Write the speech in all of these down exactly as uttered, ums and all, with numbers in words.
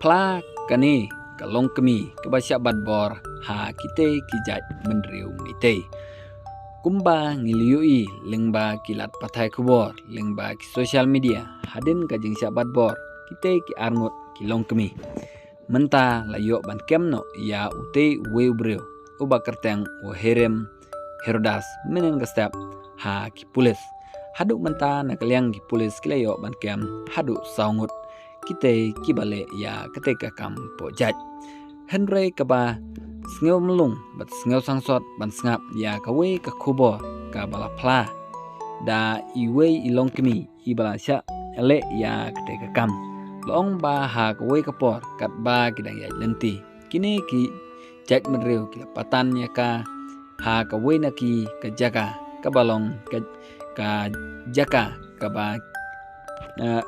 Phla kane ka longkmie kaba shah bat bor ha kitei ki jait bynriew Meitei. Kumba ngi la ïohi lyngba ki lad pathai khubor, lyngba ki social media, hadien ka jingshah bat bor kitei ki arngut ki longkmie, mynta la ïoh ban kem noh ïa utei uwei u briew uba kyrteng u Herem Herodas mynhynnin ka step ha ki pulit. Haduh mynta na ka liang ki pulit ki la ïoh ban kem haduh saw ngut kitei kiba leh ïa katei ka kam poh jait. Hynrei kaba sngewmlung bad sngewsangsot ban sngap ïa kawei ka khubor kaba la phla da iwei i longkmie iba la shah leh ïa katei ka kam. La ong ba ha kawei ka por katba ki dang ïaid lynti, kine ki jait bynriew ki la patan ïa ka ha kawei na ki ka jaka kaba long ka, ka jaka kaba, eh,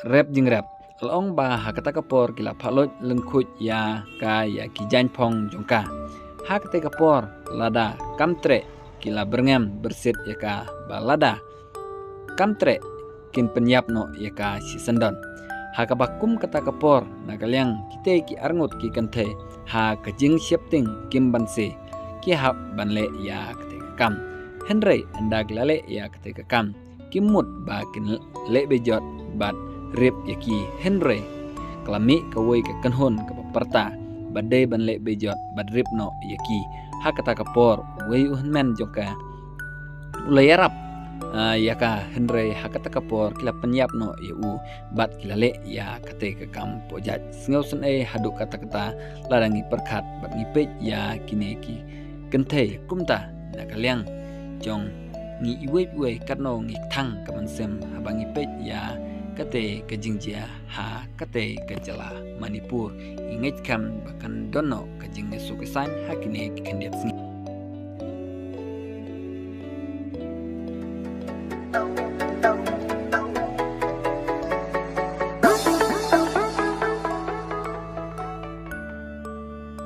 rep jingrep. La ong ba ha kata ka por ki la phah luid lyngkhuid ïa ka ïa ki jaiñphong jong ka. Ha katei ka por lada kam treh ki la byrngem byrsit ïa ka, ba lada kam treh kin pynïap noh ïa ka shisyndon. Ha kaba kum kata ka por na ka liang kitei ki arngut ki kynthei ha ka jingsheptieng kim banse ki hap ban leh ïa katei ka kam. Hynrei ynda ki la leh ïa katei ka kam, kim mut ba kin leh bejot bad rip ïa ki. Hynrei ka la mih kawei ka kynhun kaba pyrta ba dei ban leh bejot bad rip noh ïa ki. Ha kata ka por uwei u hynmen jong ka u la ïarap, ah, ïa ka, hynrei ha kata ka por ki la pynïap noh ïa u bad ki la leh ïa katei ka kam poh jait. Sngewsynei haduh katta katta lada ngi pyrkhat bad ngi peit ïa kine ki kynthei. Kumta na ka liang jong ngi iwei pa iwei katno ngi kthang ka mynsiem haba ngi peit ïa katei ka jingjia ha katei ka jylla Manipur. Ngi ngeit kham ba kan don noh ka jingïasoh kynsan ha kine ki khyndiat sngi.